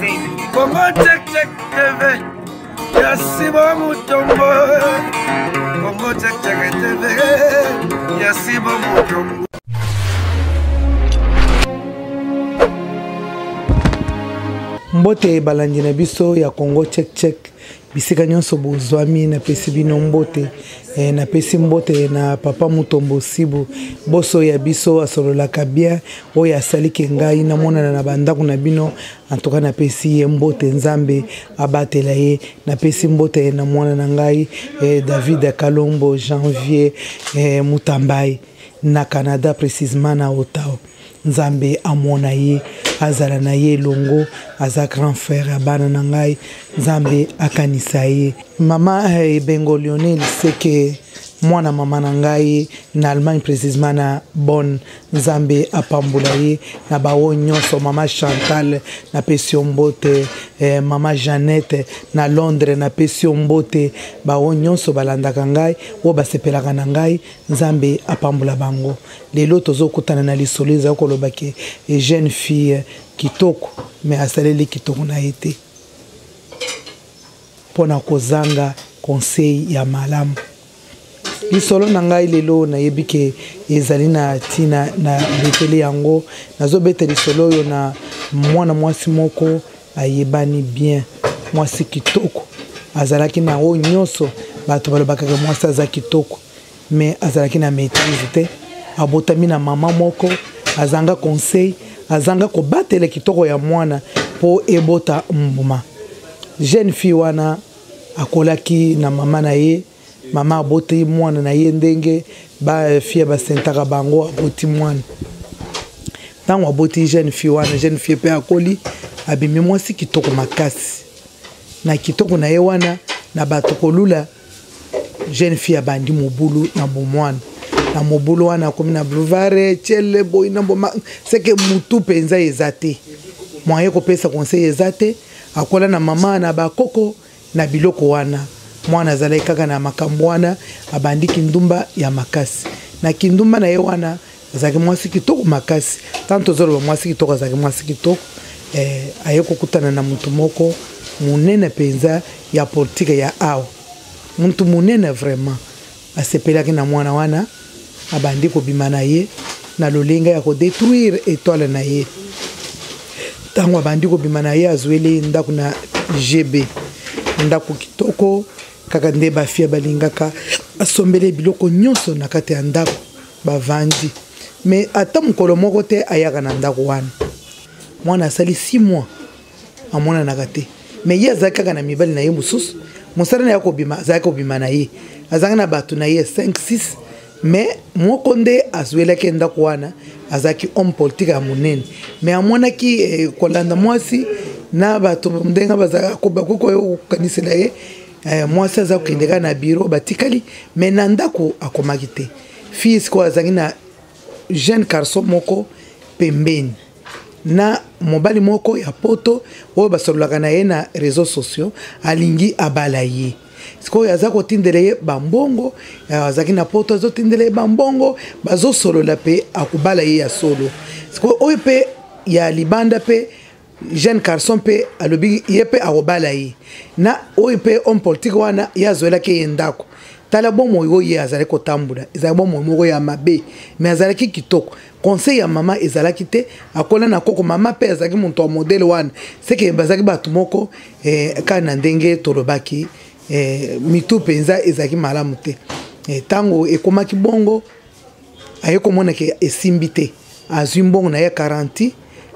Congo Check Check TV ya Sibo Mutombo. Congo Check Check TV ya Sibo Mutombo. Mbote balandi na biso ya Congo Check Check bisika nyonso bozwami, napesi bino mbote. Napesi mbote na papa Mutombo Sibu, boso ya biso asololaka bien, oyo asaliki ngai namonana na bandako na bino. En tout cas napesi ye mbote, Nzambe abatela ye. Napesi mbote na mwana na ngai David Kalombo Janvier Mutambai na Canada, précisément na Ottawa. Nzambe amona ye, azala na ye elongo, aza grand frère ya bana na ngai, Nzambe akanisa ye. Mama Ebengo Lionel Seke, mwana mama na ngai na Allemagne, précisément na Bonn, Nzambe apambola ye na bawo nyonso. Mama Chantal, napesi yo mbote. Mama Jeannette na Londres, napesi yo mbote. Bawo nyonso balandaka ngai, oyo basepelaka na ngai, Nzambe apambola bango. Lelo tozokutana na lisolo eza koloba ke jeune fille kitoko, mais asaleli kitoko na ye te mpona kozanga conseil ya malamu. Lisolo na ngai lelo nayebi ke ezali na ntina na beteli yango. Nazobeta lisolo oyo na mwana mwasi moko ayebani bien, mwasi kitoko, azalaki na oyo nyonso bato balobaka ke mwasi aza kitoko, mais azalaki na maîtrise te. Abotami na mama moko azanga conseil, azanga kobatela kitoko ya mwana po ebota mbuma. Jeune fille wana akolaki na mama na ye, mama aboti mwana na ye ndenge ba fille basentaka bango, aboti mwana. Ntango aboti jeune fille wana, jeune fille pe akoli, abimi mwasi kitoko makasi. Na kitoko na ye wana, na bato kolula, jeune fille abandi mobulu na bomwana. Na mobulu wana akomi na boulevard tiele boyi na mboma, seke mutu mpenza eza te, moyen kopesa conseil eza te. Akola na mama na bakoko na biloko wana, mwana azalaki kaka na makambo wana, abandi kindumba ya makasi. Na kindumba na ye wana azalaki mwasi kitoko makasi. Tanto tozoloba mwasi kitoko, azalaki mwasi kitoko. Aye kokutana na mutu moko monene mpenza ya politique ya awa, mutu monene vraiment. Asepelaki na mwana wana, abandi kobima na ye na lolenga ya kodétruire étoile na ye. Ntango abandi kobima na ye, azweli ndako na GB, ndako kitoko kaka nde bafia balingaka, asombele biloko nyonso na kati ya ndako, bavandi. Mais ata mokolo moko te ayaka na ndako wana. Mwana asali 6 mois amonanaka te, mais ye azalaki kaka na mibali na ye mosusu. Mosala na ye kobima, azalaki kobima na ye, azalaki na bato na ye 5 6, mais moko nde azwelaki ndako wana, azalaki homme politique ya monene. Mais amonaki kolanda mwasi na bato ndenge bazalaka kokanisela ye, mwasi aza kokende kaka na bureau, batikali, mais na ndako akomaki te. Fille sikoyo azalaki na jeune garçon moko pembeni na mobali moko ya poto oyo basololaka na ye na réseaux sociaux, alingi abala ye. Sikoyo aza kotindela ye bambongo, azalaki na poto, azotindela ye bambongo, bazosolola mpe akobala ye ya solo. Sikoyo oyo mpe ya libanda mpe jeune garçon mpe alobi ye mpe akobala ye. Na oyo mpe homme politique wana ye azwelaki ye ndako. Tala bomoi oyo ye azalaki kotambola, ezalaki bomoi moko ya mabe, mais azalaki kitoko. Conseil ya mama ezalaki te, akola na koko. Mama mpe azalaki moto ya modèle wana, seke bazalaki bato moko kaka na ndenge tolobaki, mitu mpenza ezalaki malamu te. Ntango ekomaki bongo, aye komona ke esimbi te, azwi mbongo na ye 40,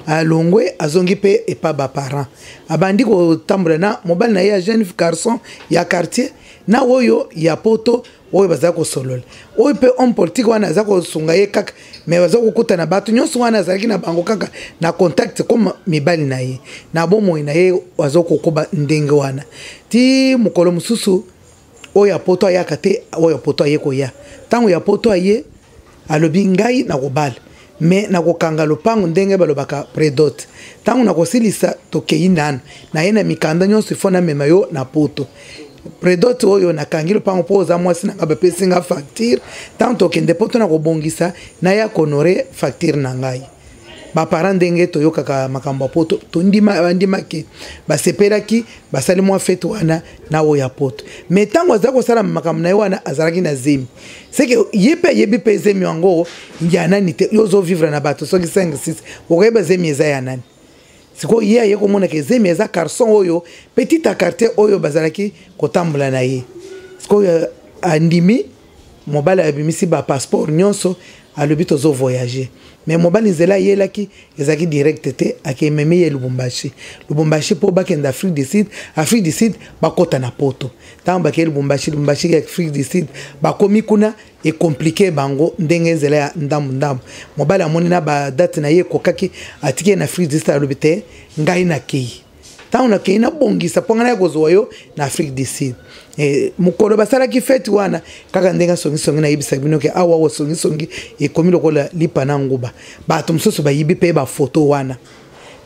alongwe, azongi mpe epa ba parents. Abandi kotambola na mobali na ye ya jeune garçon ya quartier na oyo ya poto oyo baza kosolola. Oyo mpe homme politique wana aza kosunga ye kaka, mais baza kokutana bato nyonso wana azalaki na bango kaka na contact comme mibali na ye na bomoi na ye, aza kokoba ndenge wana ti mokolo mosusu oyo ya poto ayaka te. Oyo ya poto aye koya, ntango ya poto aye, alobi ngai nakobala, mais nakokanga lopango ndenge balobaka prédot. Ntango nakosilisa, tokei nanu naye na mikanda nyonso, ifo namema yo na poto. Prédot oyo nakangi lopango mpo oza mwasi na ngai, bapesi nga facture. Ntango tokende poto, nakobongisa naya kohonorer facture na ngai. Baparent, ndenge toyokaka makambo ya poto, tondima, bandimaki, basepelaki, basali mwa fete wana na oyo ya poto. Mais ntango azalaki kosala makambo na ye wana, azalaki na zemi. Seke ye mpe ayebi mpe zemi yango ya nani te. Yo ozovivre na bato soki 5 6, okoyeba zemi eza ya nani? Sikoyo ye aye komonaka zemi eza garçon oyo petit a quartier oyo bazalaki kotambola na ye. Sikoyo andimi, mobali abimisi bapasseport nyonso, alobi tozovoyage. Mais mobali, nzela ayelaki ezalaki direct te. Akememi ye Lubumbashi, Lubumbashi mpo bakende Afrique du Sud, Afrique du Sud bakɔta na poto. Ntango bakei Lubumbashi, Lubumbashi, Afrique du Sud, bakomi kuna, ecompliquer bango ndenge nzela ya ndambu ndambu. Mobali amoni na badate na ye ekokaki, atiki ye na Afrique du Sud, alobi te, ngai nakei, ntango nakei nabongisa mpo ngai naya kozwa yo na Afrique du Sud. Mokolo basalaki fete wana, kaka ndenge asongisongi, nayebisaka bino ke awa awa songisongi ekomi lokola lipa na nguba. Bato mosusu bayibi mpe bafoto wana.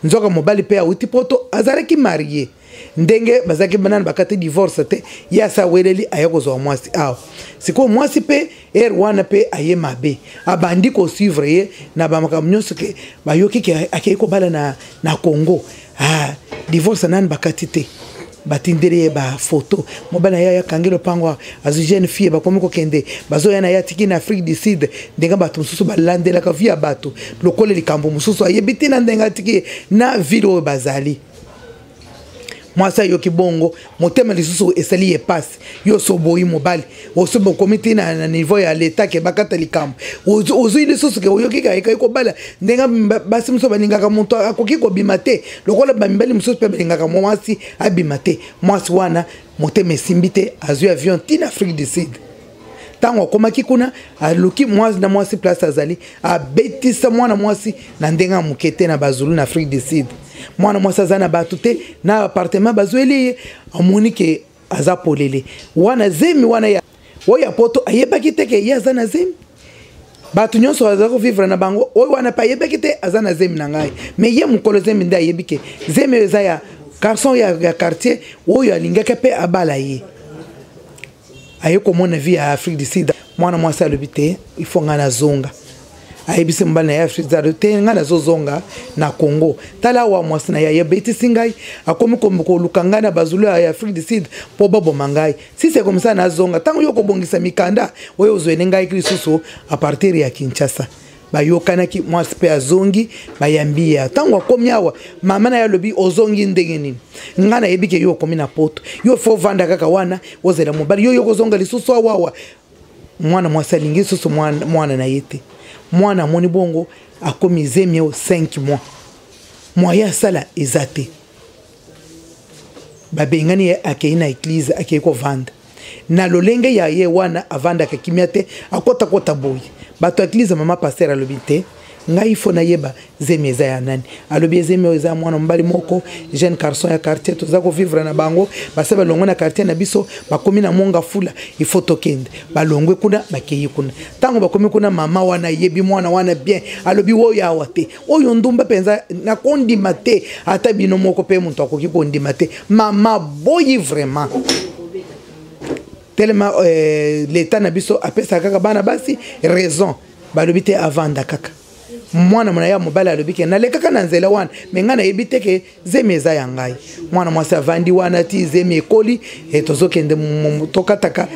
Nzoka mobali mpe awuti poto, azalaki marié, ndenge bazalaki nani, bakati divorce te. Ye asa aweleli, aye kozwa mwasi awa. Sikoyo mwasi mpe ere wana mpe aye mabe, abandi kosuivre ye na bamakambo nyonso ke bayoki ke akei kobala na Congo. Ah, divorce nani bakati te, batindeli ye bafoto. Mobali na ye akangi lopango, azwi jeune fille, bakomi kokende, bazoya na ye, atiki na Afrique du Sud. Ndenge bato mosusu balandelaka vie ya bato lokola likambo mosusu, ayebi ntina ndenge atiki ye na ville oyo bazali. Mwasi ayoki bongo, motema lisusu esali ye pasi. Yo so oboyi mobali, oso bokomi ti na niveau ya leta ke bakata likambo, ozwi lisusu ke oyoki kayekaki kobala. Ndenge basi mosusu balingaka moto akoki kobima te, lokola bamibali mosusu mpe balingaka mwasi abima te. Mwasi wana motema esimbi te, azwi avion ntina Afrique du Sud. Ntango akomaki kuna, aluki mwasi na mwasi place azali, abetisa mwana mwasi na ndenge ya moke te na Bazulu na Afrique du Sud. Mwana mwasi aza na bato te na appartement bazweli ye, amoni ke aza polele wana. Zemi wana ya oyo ya poto, ayebaki te ke ye aza na zemi. Bato nyonso baza kovivre na bango oyo wana mpe ayebaki te aza na zemi na ngai. Mais ye mokolo zemi nde ayebi ke zemi oyo eza ya garçon ya quartier oyo alingaki mpe abala ye. Aye komona vie ya Afrique du Sud. Mwana mwasi alobi te, il faut ngai nazonga. Ayebisi mobali na ye Afrique du Sud te, ngai nazozonga na Congo. Tala awa, mwasi na ye ayebetisi ngai, akomi koluka ngai na Bazulu ya Afrique du Sud mpo baboma ngai. Si c'est comme ça, nazonga. Ntango yo kobongisa mikanda oyo ozwele ngai lisusu à partir ya Kinshasa. Bayokanaki, mwasi mpe azongi, bayambi ye. Ntango akomi awa, mama na ye alobi: "Ozongi ndenge nini? Ngai nayebi ke yo okomi na poto, yo faut ovanda kaka wana, ozela mobali. Yo kozonga lisusu awawa?" Mwana mwasi alingi lisusu mwana na ye te. Mwana amoni bongo, akomi zemi oyo 5 mois, moyen asala eza te. Babengani ye, akei na église, akei kovanda na lolenge ya ye wana, avandaka kimia te, akotakota boye bato ya église. Mama pasteur alobi te, ngai faut nayeba zemi eza ya nani. Alobi ezemi oyo eza mwana mobali moko, jeune garçon ya quartier toza kovivre na bango. Base balongwe na quartier na biso, bakomi na Monga Fula, il faut tokende. Balongwe kuna, bakei kuna. Ntango bakomi kuna, mama wana ayebi mwana wana bien, alobi oyo awa te, oyo ndumba mpenza, nakondima te. Ata bino moko mpe moto akoki kondima te. Mama boyi vraiment tellement leta na biso apesaka kaka bana basi raison. Balobi te, avanda kaka. Mwana mona ya mobali alobi ke nalekaka na nzela wana, mais ngai nayebi te ke zemi eza ya ngai. Mwana mwasi avandi wana ti zemi ekoli. Tozokende, tokataka,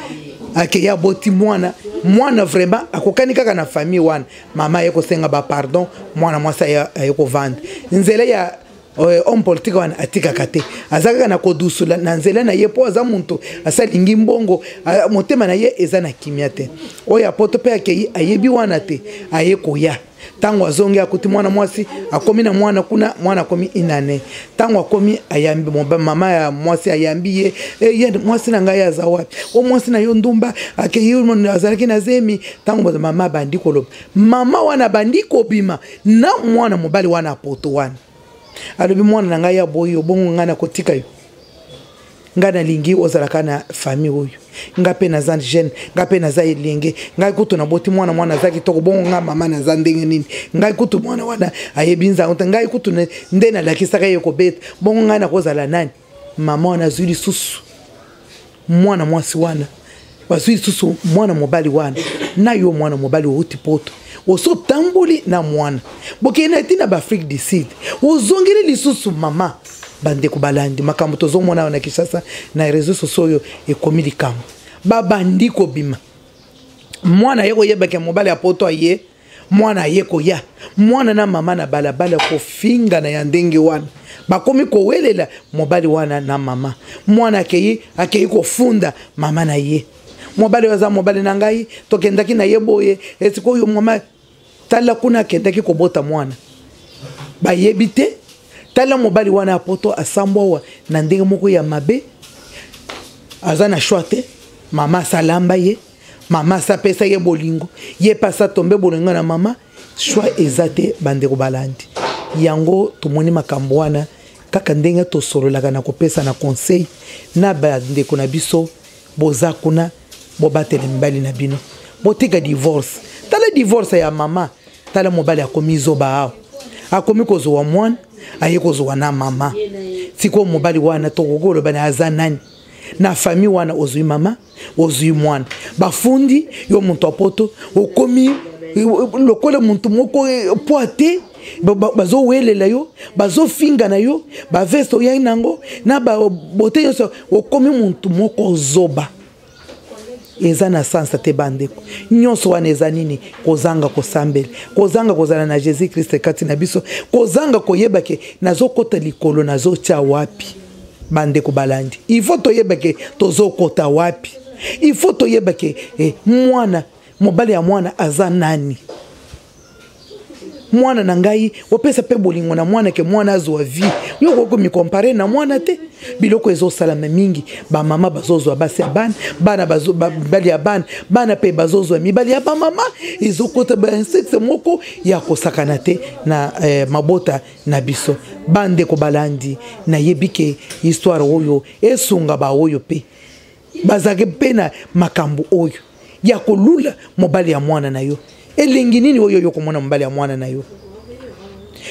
akei, aboti mwana. Mwana vraiment akokani kaka na famille wana. Mama aye kosenga bapardon, mwana mwasi aye kovanda nzela ya homme politique wana. Atikaka te, aza kaka na kodusula na nzela na ye mpo aza moto asalingi mbongo, motema na ye eza na kimia te. Oyo apoto mpe akei, ayebi wana te, aye koya. Ntango azongi, akuti mwana mwasi akomi na mwana kuna, mwana akomi inane. Ntango akomi, ayambi mama ya mwasi, ayambi ye. E, ye mwasi na ngai aza wapi? O mwasi na yo ndumba akei, azalaki na zemi. Ntango mama abandi koloba, mama wana abandi kobima na mwana mobali wana apoto wana. Alobi: "Mwana na ngai aboyi yo, bongo ngai nakotika yo? Ngai nalingi ozalaka na famille oyo. Ngai mpe naza jeune, ngai mpe naza elenge, ngai kutu naboti mwana, mwana aza kitoko. Bongo ngai mama naza ndenge nini? Ngai kutu mwana wana ayebi nzango te, ngai kutu nde nalakisaka ye kobeta. Bongo ngai nakozala nani?" Mama wana azwi lisusu mwana mwasi wana, bazwi lisusu mwana mobali wana. Na yo mwana mobali outi poto, oso otamboli. Botamboli na mwana, bokei na ntina baAfrique du Sud, ozongeli lisusu mama. Bandeko balandi makambo tozomona awa na Kinshasa na réseau sociaux, oyo ekomi likambo. Babandi kobima, mwana ye koyebaka mobali ya poto aye, mwana aye koya, mwana na mama na balabala kofingana ya ndenge wana. Bakomi kowelela mobali wana na mama. Mwana akei akei kofunda mama na ye: "Mobali oyo aza mobali na ngai, tokendaki na ye boye." Esikoyo mama, tala kuna akendaki kobota mwana, bayebi te. Tala mobali wana ya poto asambwa awa na ndenge moko ya mabe, aza na choix te. Mama asalamba ye, mama asapesa ye bolingo, ye mpe asatombe bolingo na mama. Choix eza te. Bandeko balandi yango, tomoni makambo wana kaka ndenge tosololaka na kopesa na conseil na bandeko na biso. Boza kuna, bobatela mibali na bino, botika divorce. Tala divorce ya mama, tala mobali akomi zoba awa, akomi kozwa mwana, aye kozwa na mama. Sikoyo mobali wana tokoki koloba na aza nani na famille wana? Ozwi mama, ozwi mwana, bafundi yo. Moto apoto okomi lokola motu moko po te, bazowelela yo, bazofinga na yo, baveste oyai nango na babote nyonso, okomi motu moko zoba. Eza na sansa te. Bandeko, nyonso wana eza nini? Kozanga kosambela, kozanga kozala na Jésus Christ kati na biso, kozanga koyeba ke nazokɔta likolo, nazotya wapi. Bandeko balandi, il faut toyeba ke tozokɔta wapi. Il faut toyeba ke mwana mobali ya mwana aza nani. Mwana na ngai, opesa mpe bolingo na mwana ke mwana azwa vie. Yo okoki komikompare na mwana te. Biloko ezosalama mingi, bamama bazozwa basi ya bana, bana mibali ya bana, bana mpe bazozwa mibali ya bamama. Ezokota bainsecte moko ya kosakana te na mabota na biso. Bandeko balandi, nayebi ke histoire oyo esunga baoyo mpe bazalaki mpe na makambo oyo ya kolula mobali ya mwana na yo. Elengi nini oyo yo komona mobali ya mwana na yo?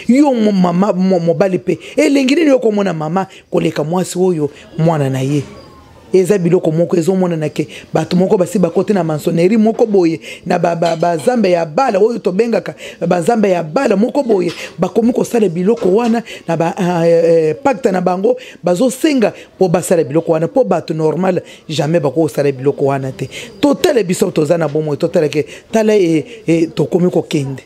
Yo mama, mobali mpe, elengi nini yo komona mama koleka mwasi oyo mwana na ye? Eza biloko moko ezomonana ke bato moko basi bakoti na maçonnerie moko boye, na bazambe ya bala oyo tobengaka bazambe ya bala moko boye. Bakomi kosala biloko wana na bapacte na bango, bazosenga mpo basala biloko wana, mpo bato normal jamais bakosala biloko wana te. Totala biso toza na bomoi, totala ke tala tokomi kokende,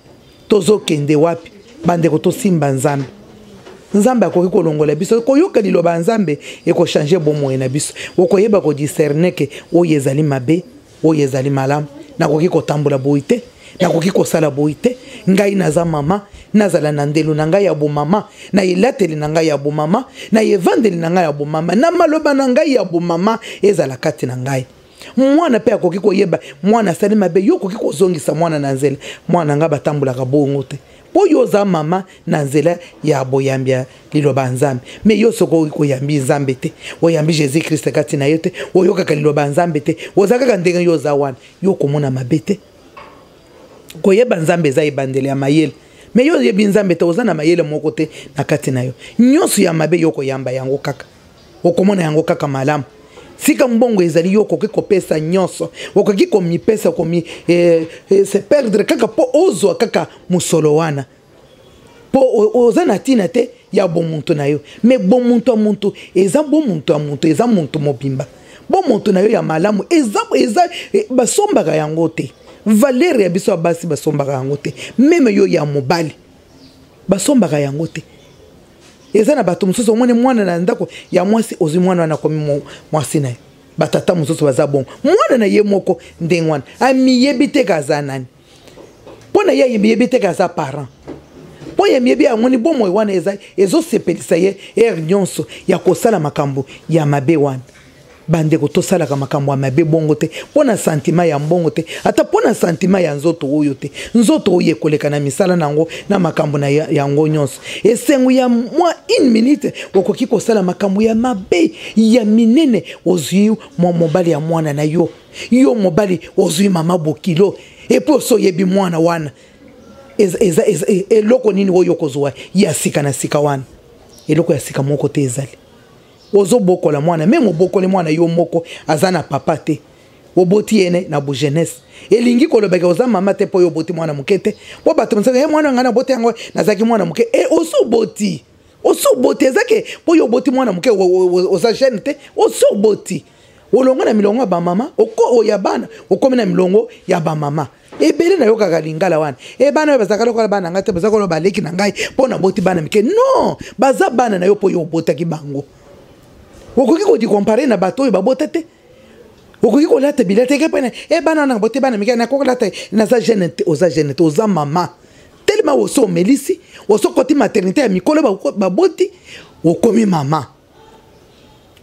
tozokende wapi? Bandeko, tosimba Nzambe. Nzambe akoki kolongola biso. Koyoka liloba ya Nzambe ekochange bomoi na biso. Okoyeba kodiscerne ke oyo ezali mabe, oyo ezali malamu. Nakoki kotambola boye te, nakoki kosala boye te. Ngai naza mama, nazala na ndelo na ngai ya bomama, na elateli na ngai ya bomama, na evandeli na ngai ya bomama, na maloba na ngai ya bomama ezala kati na ngai. Mwana mpe akoki koyeba mwana asali mabe, yo okoki kozongisa mwana na nzela. Mwana ngai, batambolaka bongo te, mpo yo oza mama na nzela ya boyambi ya liloba ya Nzambe. Me yo soki oyambi Nzambe te, oyambi Jésus Christ kati na yo te, oyokaka liloba ya Nzambe te, oza kaka ndenge yo oza wana, yo okomona mabe te. Koyeba Nzambe eza ebandeli ya mayele. Me yo oyebi Nzambe te, oza na mayele moko te na kati na yo. Nyonso ya mabe yo koyamba yango kaka, okomona yango kaka malamu. Sika mbongo ezali, yo okoki kopesa nyonso, okoki komipesa, komi se perdre kaka mpo ozwa kaka mosolo wana, mpo oza na ntina te ya bomuntu na yo. Me bomuntu ya muntu eza bomuntu ya muntu, eza muntu mobimba. Bomuntu na yo ya malamu eza basombaka yango te. Valeur ya biso ya basi basombaka yango te, même yo ya mobali basombaka yango te. Eza na bato mosusu, omoni mwana na ndako ya mwasi, ozwi mwana wana akomi mwasi na ye. Batata mosusu baza bongo, mwana na ye moko ndenge wana amiyebi te ka aza nani. Mpo na ye ayebi te ka aza parent, mpo ye miyebi amoni bomoi wana eza ezosepelisa ye ere nyonso ya kosala makambo ya mabe wana. Bandeko, tosalaka makambo ya mabe bongo te mpo na sentiment ya mbongo te, ata mpo na sentiment ya nzoto oyo te. Nzoto oyo ekoleka na misala na yango, na makambo na yango nyonso. Esengo ya mwa une minute, okoki kosala makambo ya mabe ya minene. Ozwi mwa mobali ya mwana na yo, yo mobali ozwi mama bokilo, et puis oso oyebi mwana wana eza eloko nini oyo okozwa ya sika na sika wana? Eloko ya sika moko te ezali. Ozobokola mwana, même obokoli mwana yo moko, aza na papa te. Oboti ye na bojeunesse, elingi kolobaka oza mama te mpo oyo oboti mwana moke te. Mpo bato mosusu, e mwana ngai naboti yango nazalaki mwana moke. E osi oboti, osi oboti, eza ke mpo oyo oboti mwana moke oza jeune te. Osi oboti, olongo na milongo ya bamama ya bana, okomi na milongo ya bamama ebele. Nayokaka lingala wana, e bana oyo bazalaka lokola bana na ngai te, baza koloba baleki na ngai mpo naboti bana mike. Non, baza bana na yo mpo yo obotaki bango. Okoki kodikompare na bato oyo babota te. Okoki kolata bilata eke pene e bana na bote bana mike, nakoki kolata, naza jeune te. Oza jeune te, oza mama telema. Oso omelisi, oso okoti maternité ya mikolo baboti, okomi mama.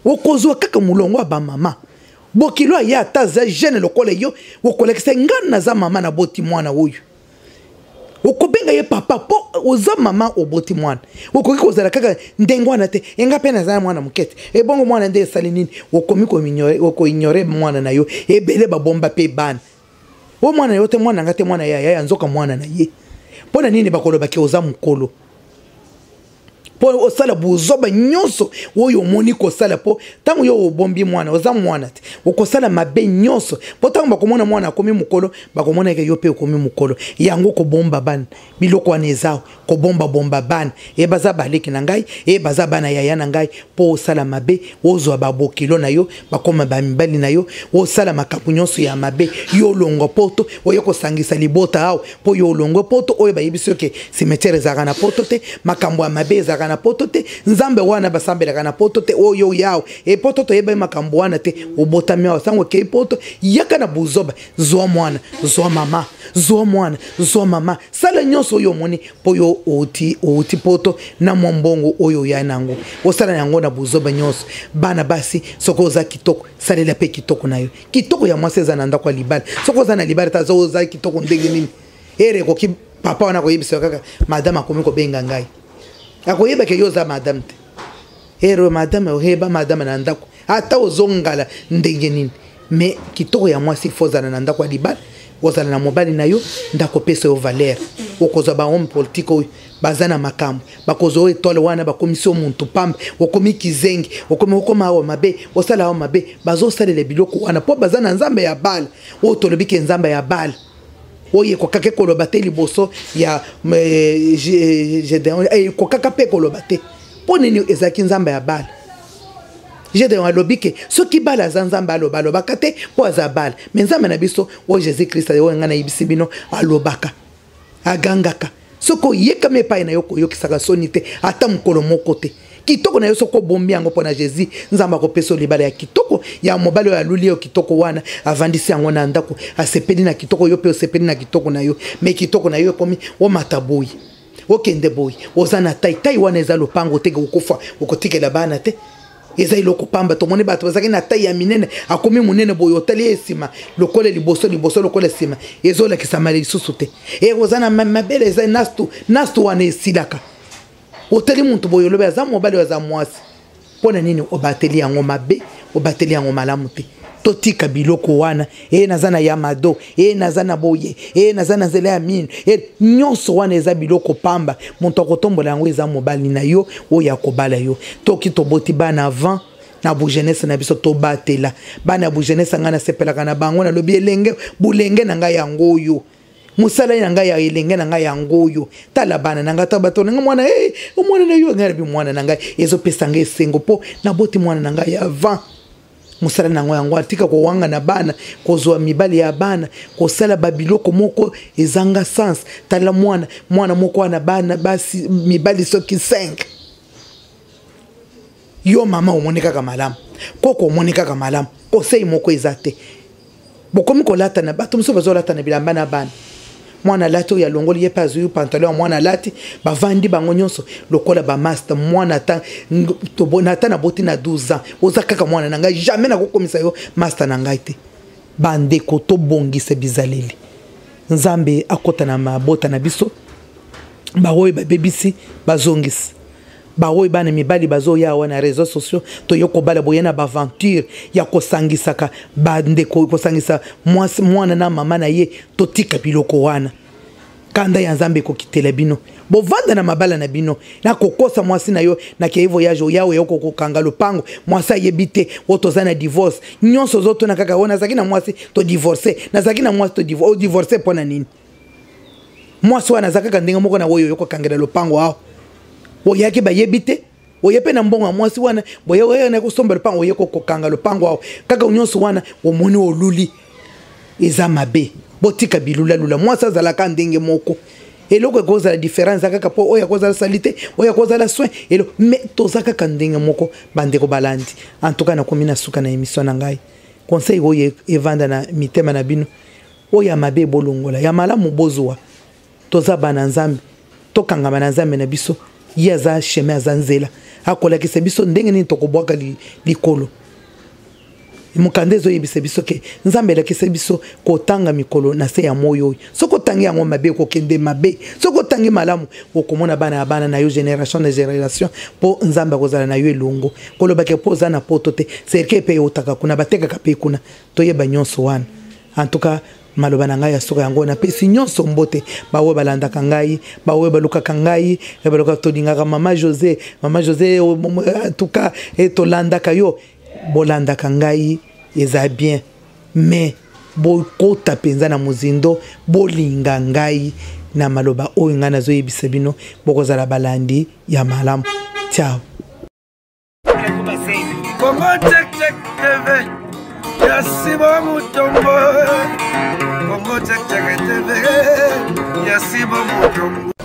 Okozwa kaka molongo ya bamama. Bokilo aye, ata aza jeune lokola yo, okolakisa ngai naza mama, naboti mwana oyo. Okobenga ye papa mpo oza mama, oboti mwana. Okoki kozala kaka ndenge wana te. Enga mpe naza mwana moke te. Ebongo mwana nde esali nini? Okomi koignore mwana na yo. Ebele babomba mpe bana. O mwana yo te, mwana nga te, mwana ya yaya, nzoka mwana na ye. Mpo na nini bakolobaki oza mokolo? Mpo osala bozoba nyonso oyo omoni kosala. Mpo ntango yo obombi mwana, oza mwana te, okosala mabe nyonso. Mpo ntango bakomona mwana akomi mokolo, bakomona eke yo mpe okomi mokolo. Yango kobomba bana, biloko wana eza kobombabomba bana. E baza baleki na ngai, e baza bana yaya na ngai, mpo osala mabe, ozwa babokilo na yo, bakoma bamibali na yo, osala makambo nyonso ya mabe. Yo olongwa poto, oye kosangisa libota awa. Mpo yo olongwe poto, oyo bayebisi yo ke cimetière ezalaka na poto te, makambo ya mabe ezalaka na poto te, nzambe wana basambelaka na poto te, oyo yawe e poto toyebaki makambo wana te. Obotami awa, sango okei poto, yaka na buzoba, zwa mwana, zwa mama, zwa mwana, zwa mama, sala nyonso oyo omoni. Mpo yo outi poto na mwa mbongo oyo oya nango, osala yango na buzoba nyonso. Bana basi, soki oza kitoko, salela mpe kitoko na yo. Kitoko ya mwasi eza na ndako ya libala. Soki oza na libala te, oza kitoko ndenge nini? Ere ekoki, papa wana akoyebisa kaka: "Madame akomi kobenga ngai." Akoyebaka yo oza madame te. Ere madame, oyeba madame na ndako, ata ozongala ndenge nini. Mais kitoko ya mwasi, fo ozala na ndako ya libala, ozala na mobali na yo, ndako opesa yo valeur. Okozwa bahomme politique oyo baza na makambo, bakozwa oyo étoile wana, bakomisi yo muntu pamba, okomi kizengi, okomi okoma awa mabe, osala awa mabe. Bazosalela biloko wana mpo baza na nzambe ya bala oyo tolobi ke nzambe ya bala oyo ekokaki koloba te liboso ya Gédéon, ekokaka mpe koloba te. Mpo nini ezalaki nzambe ya bala? Gédéon alobi ke soki bala aza nzambe, aloba. Alobaka te mpo aza bala. Mais nzambe na biso oyo Jésus Christ, oyo ngai nayebisi bino, alobaka, agangaka. Soki oyekami epai na yo, koyokisaka soni te ata mokolo moko te. Kitoko na yo, soki obombi yango mpo na Jésus, nzambe akopesa yo libala ya kitoko, ya mobali oyo aluli yo kitoko wana, avandisi yango na ndako, asepeli na kitoko yo, mpe osepeli na kitoko na yo. Mais kitoko na yo ekomi omata boye, okende boye, oza na tai tai wana, eza lopango teke okofa, okotikela bana te, eza eloko pamba. Tomoni bato bazalaki na tai ya minene, akomi monene boye, otali ye nsima lokola liboso, liboso lokola nsima, ezolakisama lisusu te. E oza na mabele, eza nastu nastu wana esilaka. Otali motu boye, olobi aza mobali oyo aza mwasi. Mpo na nini obateli yango mabe, obateli yango malamu te? Totika biloko wana. E naza na yamado, e naza na boye, e naza na nzela ya mino, e nyonso wana eza biloko pamba. Moto akotombola yango eza mobali na yo oyo akobala yo. Toki toboti bana avant na bojeunesse na biso, tobatela bana ya bojeunesse. Ngai nasepelaka na bango, nalobi elenge bolenge na ngai yango oyo, mosala na ngai ya elenge na ngai yango oyo. Tala bana na ngai, ta bato na ngai, mwana e omwana na yo, ngai nabi mwana na ngai, ezopesa ngai esengo mpo naboti mwana na ngai avant. Mosala na yango yango, atika kowanga na bana, kozwa mibali ya bana, kosala babiloko moko ezanga sens. Tala mwana, mwana moko wana, bana basi, mibali soki 5. Yo mama omoni kaka malamu, koko omoni kaka malamu, conseil moko eza te. Bokomi kolata na bato mosusu, bazolata na bilamba na bana. Mwana alati oyo, alongoli, ye mpe azwi pantalon ya mwana, alati, bavandi bango nyonso lokola bamaster. Mwana ata ata naboti na 12 ans, oza kaka mwana na ngai, jamais nakokomisa yo master na ngai te. Bandeko, tobongisa bizaleli. Nzambe akɔta na mabota na biso. Baoyo babebisi, bazongisa. Baoyo bana mibali bazoya awa na réseaux sociaux, toye kobala boye na baaventure ya kosangisaka bandeko, kosangisa mwasi, mwana na mama na ye. Totika biloko wana. Kanda ya Nzambe ekokitela bino. Bovanda na mabala na bino, na kokosa mwasi na yo nakei voyage, oya oya okokokanga lopango, mwasi ayebi te oyo toza na divorce. Nyonso ozotuna kaka oyo nazalaki na mwasi todivorce, nazalaki na mwasi todivorce. Mpo na nini? Mwasi wana aza kaka ndenge moko na oyo oyokokangela lopango awa, oyaki bayebi te, oye mpe na mbongo ya mwasi wana, boye oye na kosomba lopango, oye kokokanga lopango awa kaka nyonso wana omoni oluli. Eza mabe, botika bilulalula. Mwasi azalaka ndenge moko, eloko ekozala différence eza kaka mpo oyo akozala salite, oyo akozala soin elo, mais toza kaka ndenge moko. Bandeko balandi, en tout cas nakomi na suka na émission na ngai. Conseil oyo evanda na mitema na bino, oyo ya mabe bolongola, ya malamu bozwa. Toza bana Nzambe, tokangama na Nzambe na biso. Ye aza chemin, aza nzela, akolakisa biso ndenge nini tokobwaka likolo. Mokanda ezoyebisa biso ke Nzambe elakisa biso kotanga mikolo na se ya moi oyo. Soki otangi yango mabe, okokende mabe. Soki otangi malamu, okomona bana ya bana na yo, génération na génération, mpo Nzambe akozala na yo elongo. Kolobaka mpo oza na poto te, cercueil mpe eutaka kuna, batekaka mpe kuna. Toyeba nyonso wana. En tout cas, maloba na ngai ya suka yango, napesi nyonso mbote baoyo balandaka ngai, baoyo balukaka ngai, balukaka, tolingaka mama José, mama José, en tout cas tolandaka yo, bolandaka ngai, eza bien, mais bokota mpenza na mozindo, bolinga ngai na maloba oyo ngai nazoyebisa bino, bokozala balandi ya malamu. Ciao. Congo Check Check TV ya Simon Mutombo. Congo Check Check TV ya Simon Mutombo.